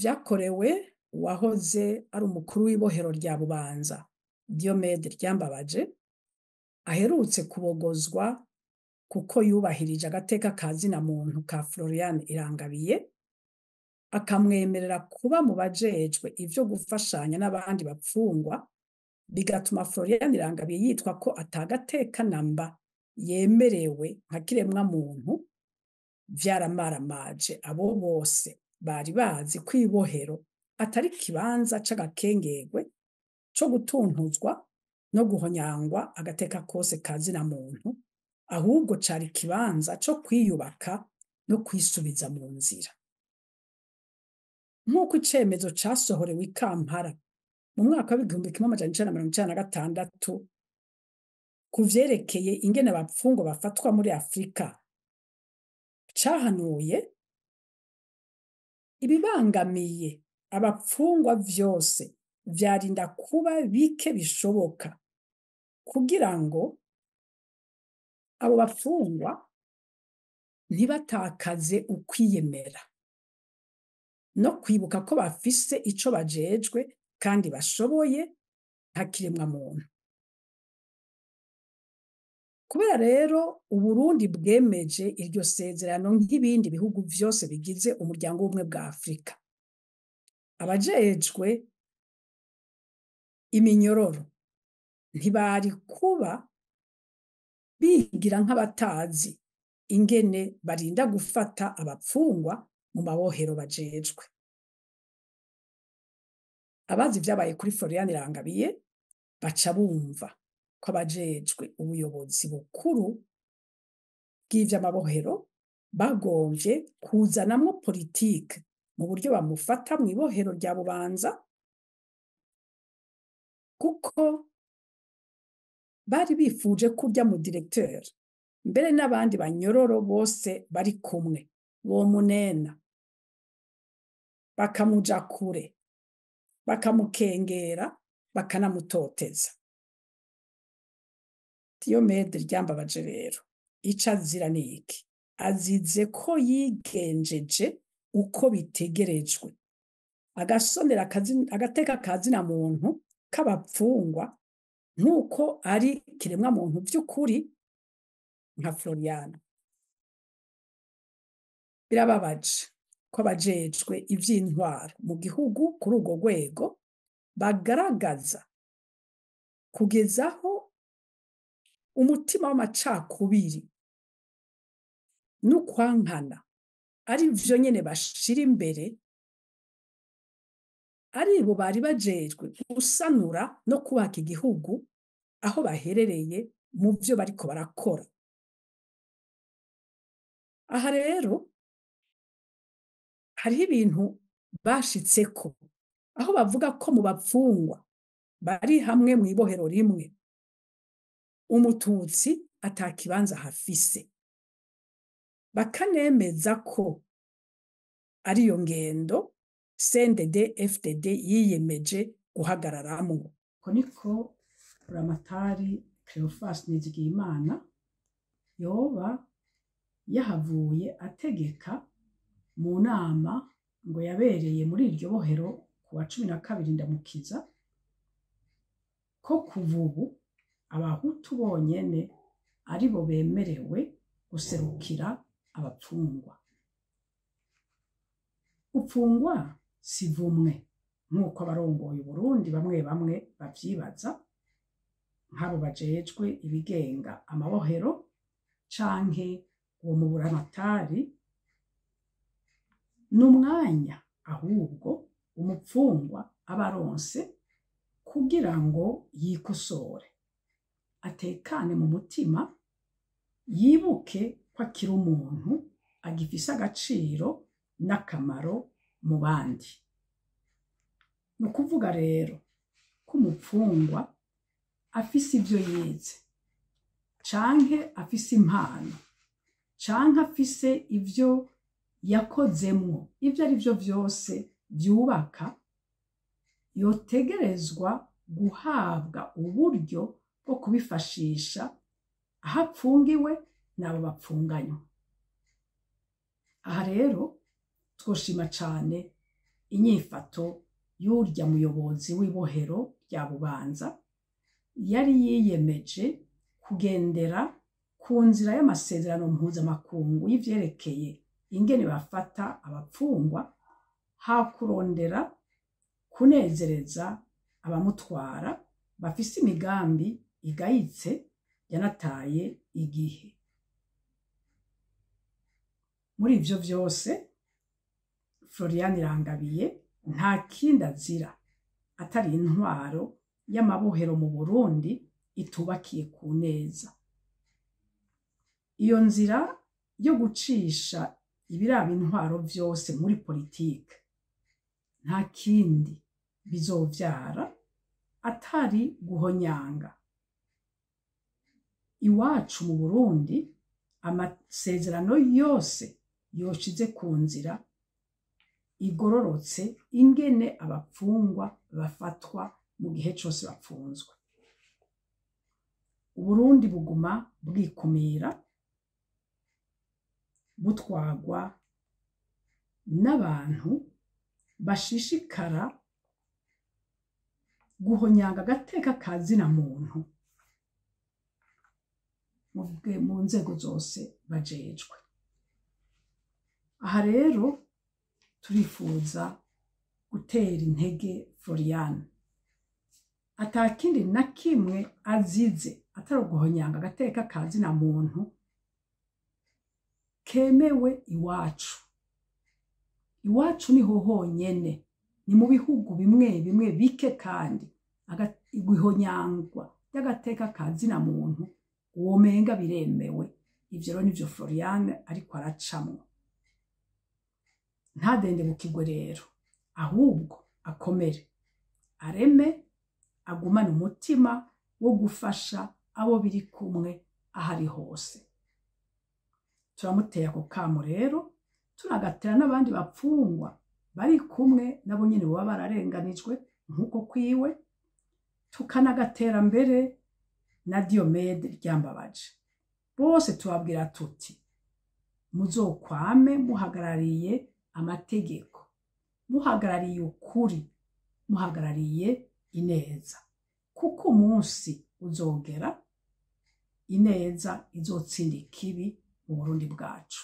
Ivyakorewe uwahoze ari umukuru w'ibohero rya Bubanza, Diomede Ryambabaje, aherutse kubogozwa kuko yubahirije agateka ka zina muntu ka Florian Irangabiye, akamwemerera kuba mu bajejwe ivyo gufashanya n'abandi bapfungwa, bigatuma Florian Irangabiye yitwa ko atagateka namba yemerewe nka kiremwa muntu, vyaramaramaje abo bose bari bazi ko ibohero atari ikibanza c'agakengerwe co gutuntuzwa no guhonyangwa agateka kose ka zina muntu, ahubwo cari ikibanza co kwiyubaka no kwisubiza mu nzira. Nk'uko icemezo casohorewe i Kampala mu mwaka w'1996 ku vyerekeye ingene abapfungwa bafatwa muri Afrika cahanuye, ibibangamiye abapfungwa vyose vyarinda kuba bike bishoboka kugira ngo abo bapfungwa ntibatakaze ukwiyemera no kwibuka ko bafise ico bajejwe kandi bashoboye nka kiremwa muntu. Kubera rero Uburundi bwemeje iryo sezerano nk'ibindi bihugu vyose bigize umuryango w'ubumwe bwa Afrika, abajejwe iminyororo ntibari kuba bigira nk'abatazi ingene barinda gufata abapfungwa mu mabohero bajejwe. Abazi ivyabaye kuri Florian Irangabiye baca bumva ko abajejwe ubuyobozi bukuru bw'ivy'amabohero bagomvye kuzanamwo politike mu buryo bamufata mw'ibohero rya Bubanza, kuko bari bifuje kurya mu directeur mbere n'abandi banyororo bose bari kumwe bomunena, bakamuja kure, bakamukengera, bakanamutoteza. Diomede Ryambabaje rero ico azira ni iki? Azize ko yigenjeje uko bitegerejwe, agasonera agateka ka zina muntu k'abapfungwa nk'uko ari kiremwa muntu vy'ukuri nka Florian. Birababaje ko abajejwe ivy'intwaro mu gihugu kuri urwo rwego bagaragaza kugezaho umutima w'amacakubiri n'ukwankana ari vyo nyene bashira imbere, aribo bari bajejwe gusanura no kubaka igihugu aho baherereye mu vyo bariko barakora. Aha rero hariho ibintu bashitseko, aho bavuga ko mu bapfungwa bari hamwe mw'ibohero rimwe umututsi atakibanza hafise, bakanemeza ko ariyo ngendo CNDD FDD yiyemeje guhagararamwo. Ko niko Buramatari Cleophas Nizigiyimana yoba yahavuye ategeka mu nama ngo yabereye muri iryo bohero ku wa 12 Ndamukiza ko kuva ubu abahutu bonyene aribo bemerewe guserukira abapfungwa. Upfungwa si vumwe nk'uko abarongoye Uburundi bamwe bamwe bavyibaza, nk'abo bajejwe ibigenga amabohero canke uwo muburamatari. N'umwanya ahubwo umupfungwa aba aronse kugira ngo yikosore, atekane mu mutima, yibuke ko akiri umuntu agifise agaciro n'akamaro mu bandi. Ni ukuvuga rero ko umupfungwa afise ivyo yize, canke afise impano, canke afise ivyo yakozemwo, ivyo ari vyo vyose vyubaka, yotegerezwa guhabwa uburyo bwo kubifashisha aho apfungiwe n'abo bapfunganywe. Aha rero twoshima cane Inyifato y'urya muyobozi w'ibohero rya Bubanza yari yiyemeje kugendera ku nzira y'amasezerano mpuzamakungu y'ivyerekeye ingene bafata abapfungwa, hakurondera kunezereza abamutwara bafise imigambi igayitse yanataye igihe. Muri ivyo vyose, Florian Irangabiye nta kindi azira atari intwaro y'amabohero mu Burundi itubakiye ku neza. Iyo nzira yo gucisha ibiraba intwaro vyose muri politike nta kindi bizovyara atari guhonyanga. Iwacu mu Burundi amasezerano yose yoshize ku nzira igororotse ingene abapfungwa bafatwa mu gihe cose bapfunzwe. Uburundi buguma bwikumira, butwagwa n'abantu bashishikara guhonyanga agateka ka zina muntu mu nzego zose bajejwe. Aha rero turifuza gutera intege Florian, atakindi na kimwe azize atari uguhonyanga agateka ka zina muntu kemewe iwacu. Iwacu niho honyene, ni mu bihugu bimwe bimwe bike kandi guhonyangwa ry'agateka ka zina muntu womenga biremewe. Ivyo rero nivyo Florian ariko aracamwo. Ntadendebukirwe rero, ahubwo akomere, areme, agumane umutima wo gufasha abo biri kumwe ahari hose. Turamuteye ako kamo rero, tunagatera n'abandi bapfungwa bari kumwe nabo nyene baba bararenganijwe nk'uko kwiwe, tukanagatera mbere na Diomede Ryambabaje. Bose tubabwira tuti muzokwame muhagarariye amategeko, muhagarariye ukuri, muhagarariye ineza, kuko umunsi uzogera ineza izotsinda ikibi mu Burundi bwacu.